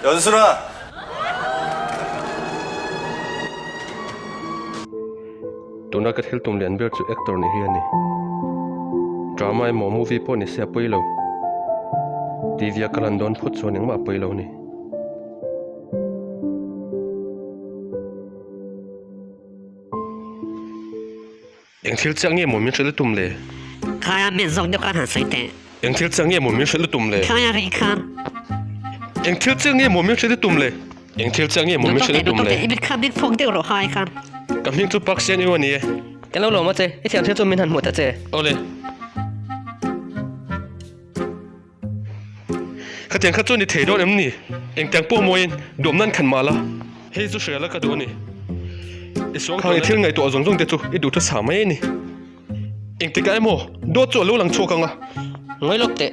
연순아. Tuna ka thil tum lian ber chu actor nih hi a ni. Drama emaw movie pawh ni se a pawi lo. TV a ka lan dawn phawt chuan engmah a pawi lo a ni. Eng thil chiah nge maw min hrilh tum le? Khaia men zawk deuh khan han sawi teh. Eng thil chiah nge maw min hrilh tum le? Khaia ri khan. Eng thil chiah nge maw min hrilh tum le? Eng thil chiah nge maw min hrilh tum le? I mit kha bik phawk deuh rawh khai khan. Ka hming chu Park Sian Yu a ni e. Ka lo lawm a che, i thiam thil chu min han hmuh ta che. Awle. Khatiang kha chu ni thei dawn em ni? Engtiang pawh mawiin duam nan khan mah la. Hei chu hria la ka duh a ni. I suang Khang i thil ngaihtuah zawng zawng te chu i duh thu sa mai a ni. Engtikah emaw dawt chu a lo lang chhuak ang a. Ngawi lawk teh.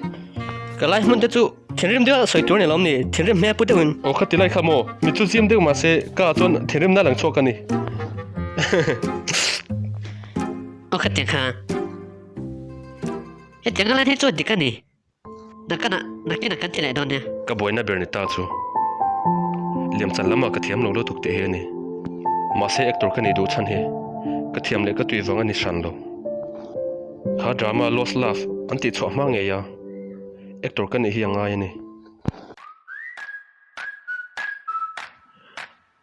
Ka lai hmun te chu thinrim deuh a sawi tur a ni lawm ni? Thinrim hmel pu deuhin. Aw khati lai kha maw? Mit chu zim deuh mahse ka ah chuan thinrimna a lang chhuak a ni. Aw khatiang kha. Hetiang a lan hi chuan dik a ni. Nakanah, nakinah kan ti leh dawn nia. Ka buaina ber ni ta chu. Liamchan lamah ka thiam lo lutuk tih hi a ni. Mahse actor ka nih duh chhan hi ka thiam leh ka tui vang a ni hran lo. Kha drama Lost Love an tih chhuah hma ngei a, actor ka nih hi a ngai a ni.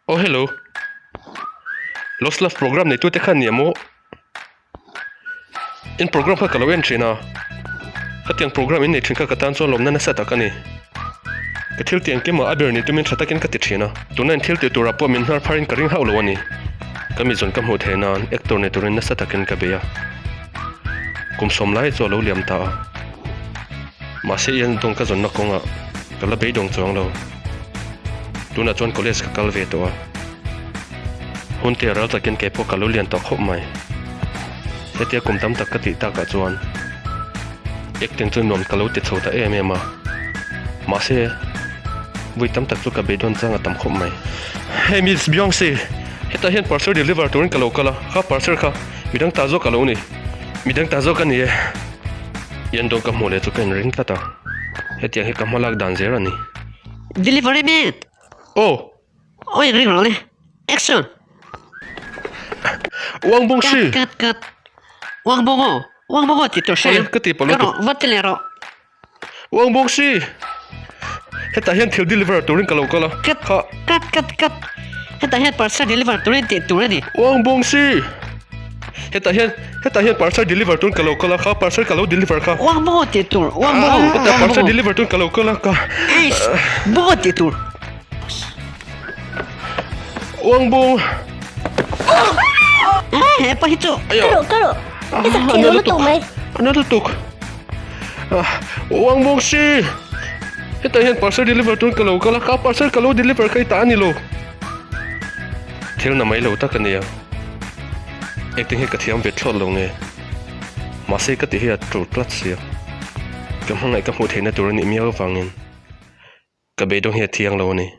Oh hello. Lost Love program neitute khan ni amaw? In program kha ka lo en thin a. Khatiang program in nei thin kha ka tan chuan lawmna nasa tak a ni. Ka thil tih engkim ah a ber ni tumin tha takin ka ti thin a. Tuna in thil tih turah pawh min hnar pharin ka ring hauh lo a ni. Ka mizawn ka hmuh theih nan actor nei turin nasa takin ka bei a. Kum sawm lai chu a lo liam ta a. Mahse i en dawng ka zawnna kawngah ka la beidawng chuang lo. Tunah chuan college ka kal ve tawh a, hun te ral takin kei pawh ka lo lian tawh khawp mai. Hetia kum tam tak ka tih takah chuan acting chu nuam ka lo ti chho ta em em a, mahse vui tam tak chu ka beidawn chang a tam khawp mai. Hey Miss Beyonce, hetah hian parcel deliver turin ka lo kal a, kha parcel kha midang ta zawk a lo ni, midang ta zawk a ni e. Ian dawn ka hmuh leh chu ka inring tlat a, hetiang hi ka hma lak dan zel a ni. Delivery man! Oh! Oi ring rawh le. Action! Wang Bong Shi! Cut cut cut. Wang Bong aw. Wang Bong aw ti tur hre. Ka ti pawh lutuk. Ka rawh va ti leh rawh. Wang Bong Shi! Hetah hian thil deliver turin ka lo kal a. Cut cut cut cut. Hetah hian parcel deliver turin tih tur a ni. Wang Bong Shi! Hetah hian hetah hian parcel deliver turin ka lo kal a kha parcel ka lo deliver kha. Wang Bong tih tur Wang Bong. Hetah parcel deliver turin ka lo kal a ka. Eish! Bong tih tur. Wang Bong. He pa hi chu. Ka rawh ka rawh. I zak thei lo lutuk mai. A na lutuk. Wang Bong Shi! Hetah hian parcel deliver turin ka lo kal a, ka parcel ka lo deliver kha i ta a ni lo. Thil na mai lo tak a nia. Engtin hi ka thiam ve thlawt lo nge. Mahse ka tih hi a tul tlat sia. Ka hmangaih ka hmuh theihna tur a nih miau avangin ka beidawng hi a thiang lo a ni.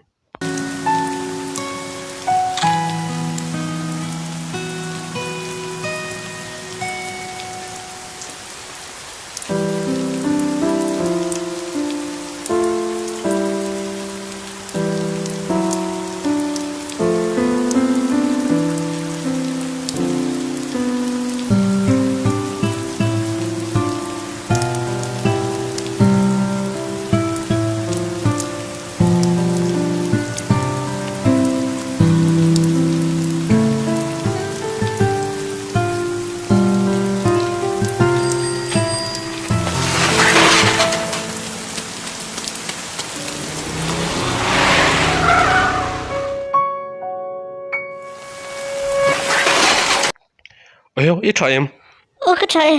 Ayo, i tha em? Aw ka tha e.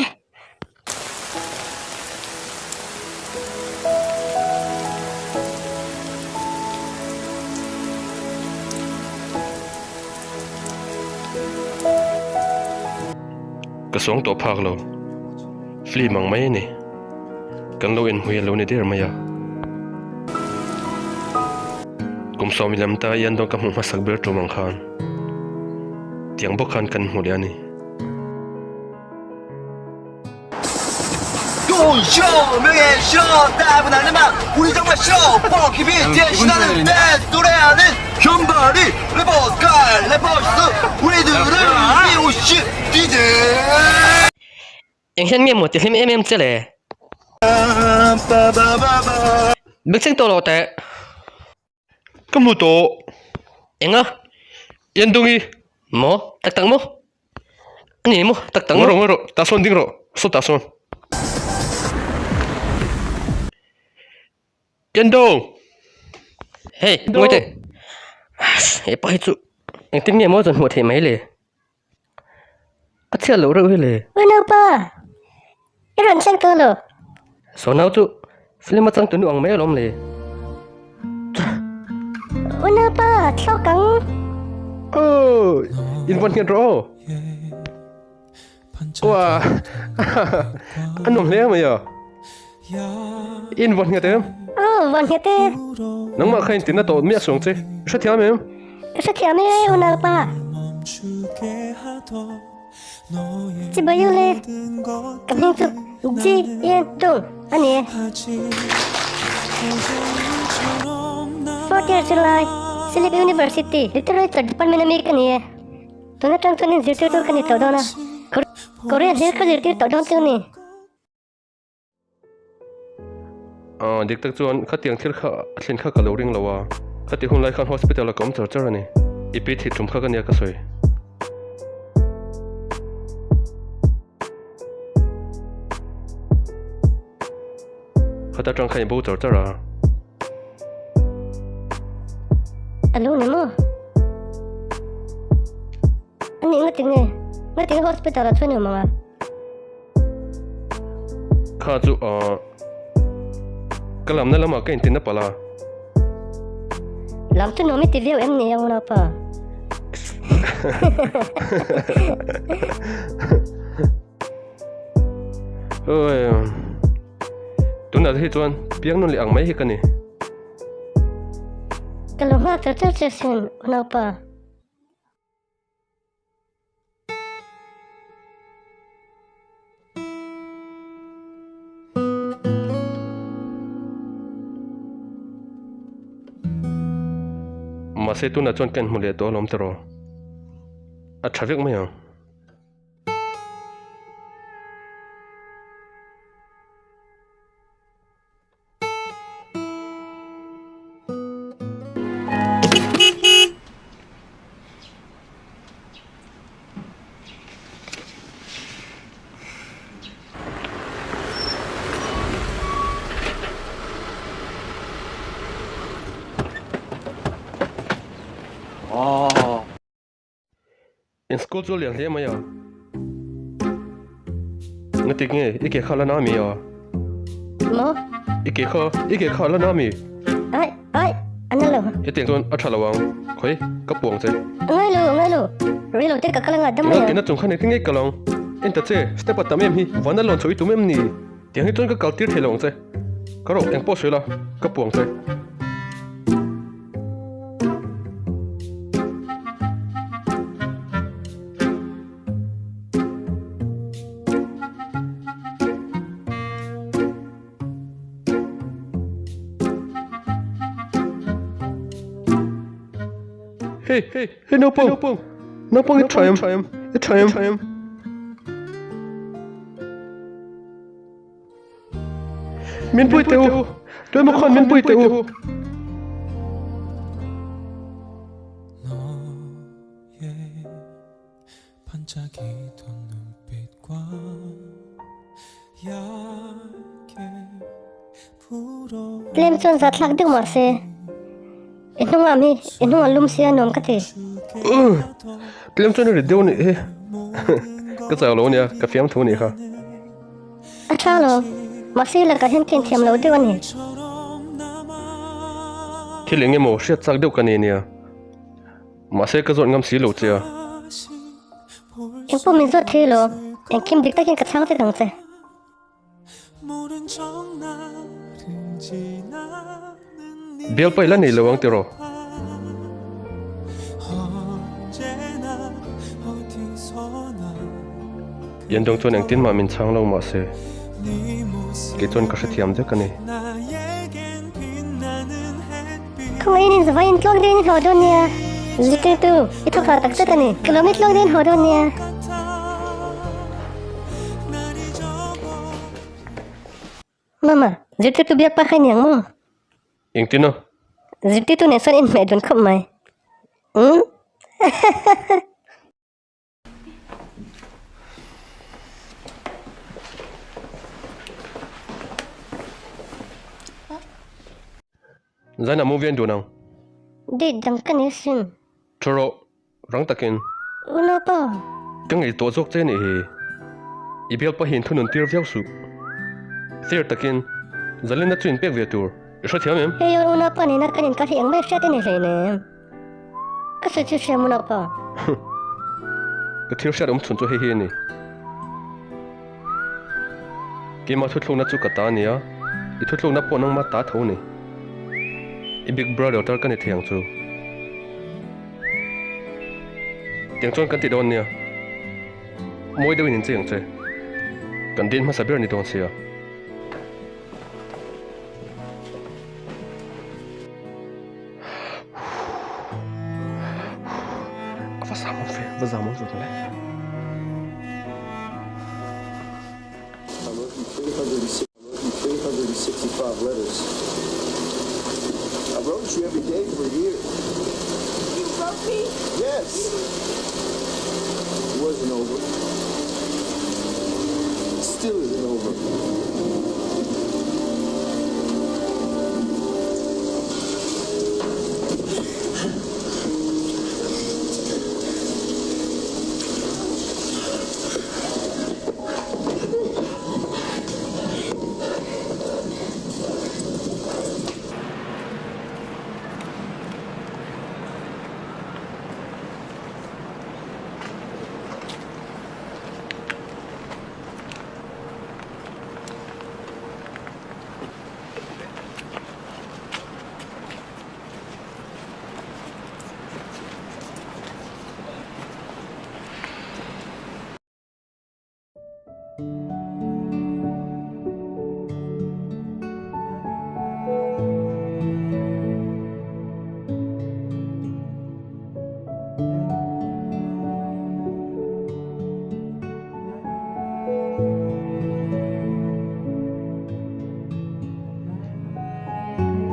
Ka sawng tawh phak lo. Film ang mai a ni. Kan lo inhmui a lo ni der mai a. Kum sawmi lam ta hian dawn ka hmuh hmasak ber tum ang khan tiang bawk khan kan hmu leh a ni. Eng hian nge maw ti hlim em em che le? Bengchheng tawh lo teh. Ka hmu tawh. Enga? Iandungi. Maw? Tak tak maw? A ni maw? Tak tak maw? Ngawi rawh, ngawi rawh. Tah sawn ding rawh. Saw tah sawn. Iandung! Hey, ngawi teh. Hepa hi chu engtin nge maw a zawn hmuh theih mai le? A chhiat loh reuh hi le. Ui naupa, i rawn thleng tawh lo. Saw nau chu film a changtu nu ang mai alawm le. Ui naupa, thlawk ang. Aw, in vawn nghet rawh aw. Ua, a nuam hle mai a. In vawn nghet em? Aw, vawn nghet e. Nangmah kha in tina tawh miah suang che. I hrethiam em? Ka hrethiam e, unaupa. Chibayu le, ka hming chu Ji Yen Tung a ni e. Fourth year zirlai, Silip University Literature Department ami ka ni e. Tun atang chuan inzirtirtu ka ni tawh dawn a, Korean hlir ka zirtir tawh dawn chu a ni. Aw, dik tak chuan khatiang thil kha a thlen kha ka lo ring lo a, khati hun lai khan hospital ah ka awm char char a ni. I pi thih tum kha ka nia ka sawi. Khata tang khan i bo char char a. A lo ni maw? A nih ngatinge? Ngatinge hospital ah chuan i awm ang a? Kha chu ahh ka lamna lamah ka intin a palh a. Lam chu nuam i ti viau em ni a unaupa? Oi tunah te hi chuan piang nawn leh ang mai hi ka ni. Ka lo nghak char char che sin unaupa. Mahse tunah chuan ka inhmu leh tawh alawm tiraw? A tha vek mai ang. In school chu lian hle mai a. Ngatik nge i ke kha la na mi a? Maw? I ke kha, i ke kha la na mi? Ai, ai, a na lo. Hetiang chuan a tha lo ang. Khawi, ka puang che. Ngai lo, ngai lo. Rei lo te ka kal anga dam mai ang. Tinga kena chung khan engtin nge i kal ang? En ta che, step a tam em hi, van a lawn chho i tum em ni? Tiang hi chuan ka kal tir thei lo ang che. Ka rawh, engpawh sawi la, ka puang che. Hey, hey, hey, naupang, naupang i tha em, i tha em. Min pui teh u, tuemaw khan min pui teh u. Tlem chuan zathlak deuh mah se, i hnungah mi i hnungah lum sia nuam ka ti. Tlem chuan i rit deuh a nih hi. Ka chau lo ania, ka fiam thu a nih kha. A tha lo, mahse lakah hian ka inthiam lo deuh a ni. Thil eng emaw hriat chak deuh ka nei ania, mahse ka zawt ngam si lo che a. Eng pawh min zawt thei lo, engkim dik takin ka chhang vek ang che. Bial paih la nei lo ang tiraw? Yendawng chuan engtin mah min chhang lo mahse. Kei chuan ka hrethiam vek a ni. Khawngaihin in zavaiin tluang deuhin i hlawh dawn nia. Zirtirtu, i thawk hah tak zet a ni. Ka lawm i tluang deuhin haw dawn nia. Mama, zirtirtu biak pa kha i ni ang maw? Engtin a? Zirtirtu nen sawn inhmeh dun khawp mai. Umm. Zaina movie an dun ang. Date dang ka ni sin. Tha rawh, rang takin. Unaupa. Ka ngei tawh zawk che nih hi. I bialpa hi inthunun tir viau suh. Fair takin, Zalina chu inpek ve tur. I hrethiam em? Hei awn unaupa nena kan inkar hi engmah i hriat a ni hleinem. Ka sawi chu hria mun apa. Ka thil hriat awm chhun chu hei hi a ni. Keimah thuthlukna chu ka ta a ni a, i thuthlukna pawh nangmah ta tho a ni. I big brother tar ka ni thei ang chu. Tiang chuan kan ti dawn nia. Mawi deuhin inchei ang che. Kan din hmasa ber a ni dawn sia. A va zam awm ve, a va zam awm ve mawle.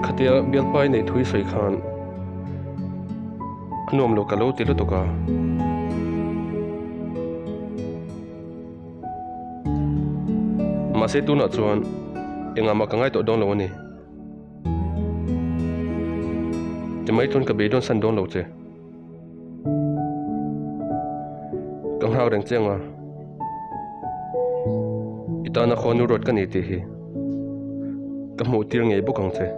Khatia bialpai neih thui sawi khan a nuam lo ka lo ti lutuk a. Mahse tunah chuan engah mah ka ngai tawh dawn lo a ni. Timai chuan ka beidawn san dawn lo che. Ka nghak reng che anga i tana khuanu ruat ka ni tih hi ka hmuh tir ngei bawk ang che.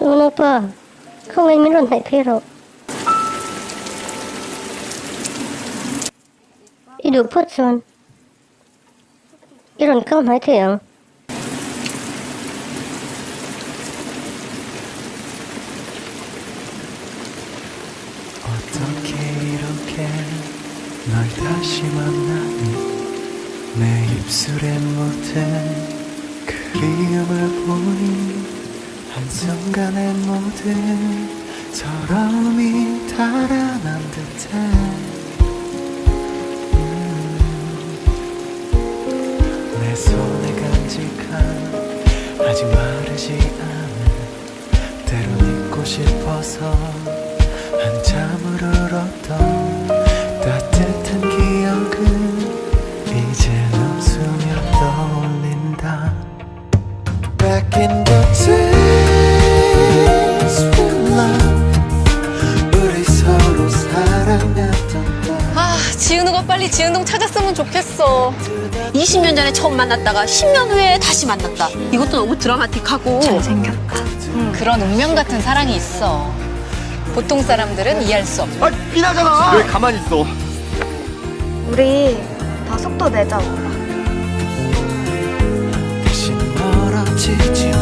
Unaupa, khawngaih min rawn hnaih phei rawh. I duh phawt chuan i rawn kal hnai thei ang. 그리움을 보니 한순간에 모든 서러움이 달아난 듯해 음, 내 손에 간직한 아직 마르지 않은 때론 잊고 싶어서 한참을 울었던 따뜻한 기억은 이제 웃으며 떠올린다 Back in the days we loved 우리 서로 사랑했던 때 아, 지은우가 빨리 지은동 찾았으면 좋겠어. 20년 전에 처음 만났다가 10년 후에 다시 만났다. 이것도 너무 드라마틱하고. 그런 운명 같은 사랑이 있어. 보통 사람들은 이해할 수 없어. 왜 가만히 있어? 우리 더 속도 내자 오빠. 다시 멀어지지.